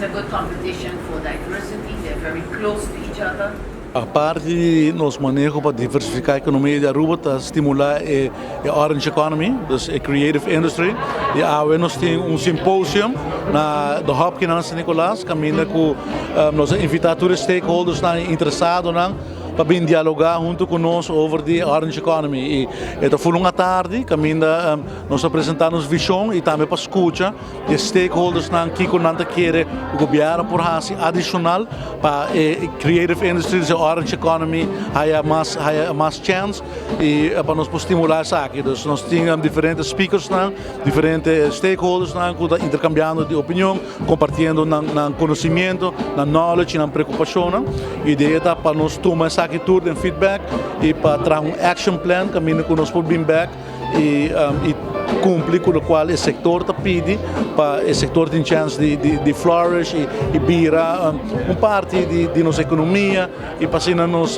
a good competition for diversity, they're very close to each other. Aparte di nos maneho pa diversifica economia di Aruba ta stimula e orange economy, dus e creative industry. Y awe nos tin un symposium na The Hopkin na San Nicolas caminda cu nos a invita tur e stakeholdersnan y interesadonan pa bin dialoga hunto cu nos over di orange economy. Y e ta full un atardi caminda nos ta presenta nos vision y tambe pa scucha E stakeholdersnan kiko nan ta kere ku gobièrnu por hasi adishonal pa e creative industries, e orange economy haya mas haya mas chèns i pa nos por stimulá esaki. Dus nos tin diferente speakersnan, diferente stakeholdersnan ku ta interkambiando di opinion, kompartiendo nan nan konosimiento, nan knowledge i nan preokupashonnan. Idea ta pa nos tuma esaki tur den feedback i pa traha un action plan kaminda ku nos por bin bèk i i kumpli ku lokual e sektor ta pidi pa e sektor tin chèns di di flourish i i bira un parti di di nos ekonomia i pa asina nos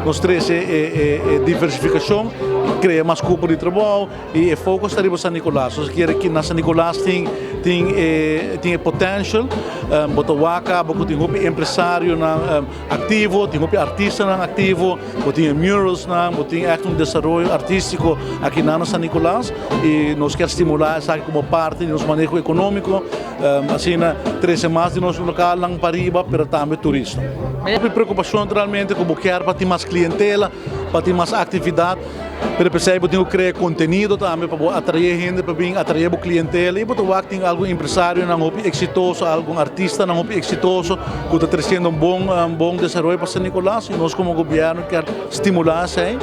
nos trese e e e diversifikashon i krea mas kupo di trabou i e focus ta riba San Nicolas. Nos kere ki na San Nicolas tin tin e tin e potential bo ta wak kaba ku tin hopi empresarionan aktivo, tin hopi artistanan aktivo. Bo tin e muralsnan, bo tin ègt un desaroyo artístiko aki na San Nicolas i nos kier stimulá esaki komo parti di nos maneho ekonómiko, asina trese mas di nos lokalnan pa riba pero tambe turista. Hopi preokupashon naturalmente ku bo kier pa tin mas klientela, pa tin mas aktividat, pero p'esei bo tin ku krea kontenido tambe pa bo atraé hende pa bin atraé bo klientela i bo ta wak tin algun empresarionan hopi eksitoso, algun artistanan hopi eksitoso ku ta tresiendo un bon bon desaroyo pa San Nicolas i nos komo gobièrnu kier stimulá esei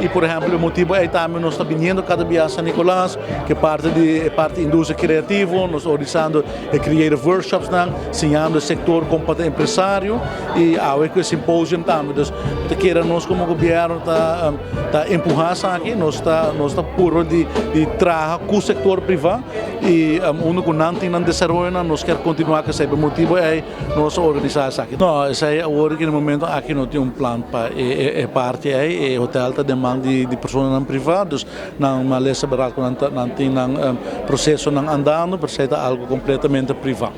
i por ehèmpel e motibu ei tambe nos ta biniendo kada bia San Nicolas ke parti di e parti industria kreativo nos ta organisando e creative workshopsnan siñando e sektor kon pa ta empresario i awe ku e symposium tambe dus mi ta kere nos komo gobièrnu ta ta empuhá esaki nos ta nos ta purba di di traha ku sektor privá i unda ku nan tin nan desaroyonan nos kier kontinuá ku esei pa e motibu ei nos a organisá esaki. No, esei awor ki na e momento aki no tin un plan pa e e parti ei e hotel ta den man di di personanan privá dus nan malesa berat ku nan ta nan tin nan prosesonan andando pero esei ta algu kompletamente privá.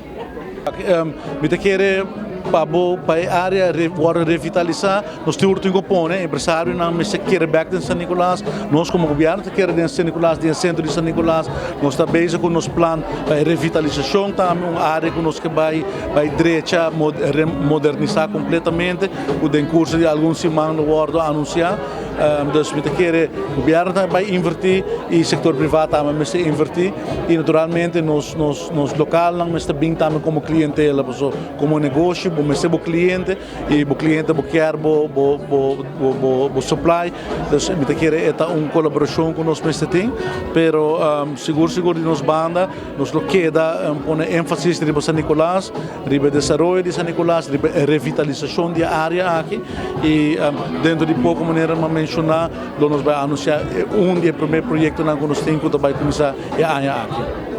Mi ta kere pa bo pa e área wòrdu revitalisá, nos tur tin ku pone, empresarionan mester kere bèk den San Nicolas, nos komo gobièrnu ta kere den San Nicolas, den e sentro di San Nicolas, nos ta bezig ku nos plan pa e revitalisashon tambe, un área ku nos ke bai bai drecha, modernisá kompletamente, ku den kurso di algun siman lo wòrdu anunsiá. Dus mi ta kere gobièrnu ta bai invertí i sektor privá tambe mester invertí i naturalmente nos nos nos lokalnan mester bin tambe komo klientela paso komo negoshi bo mester bo kliente i bo kliente bo kier bo bo bo bo bo supply dus mi ta kere e ta un kolaborashon ku nos mester tin pero sigur sigur di nos banda nos lo keda pone énfasis riba San Nicolas. Riba e desaroyo di San Nicolas, riba e revitalisashon di e área aki i dentro di poko manera mi a menshoná lo nos bai anunsiá un di e promé proyektonan ku nos tin ku ta bai kuminsá e aña aki.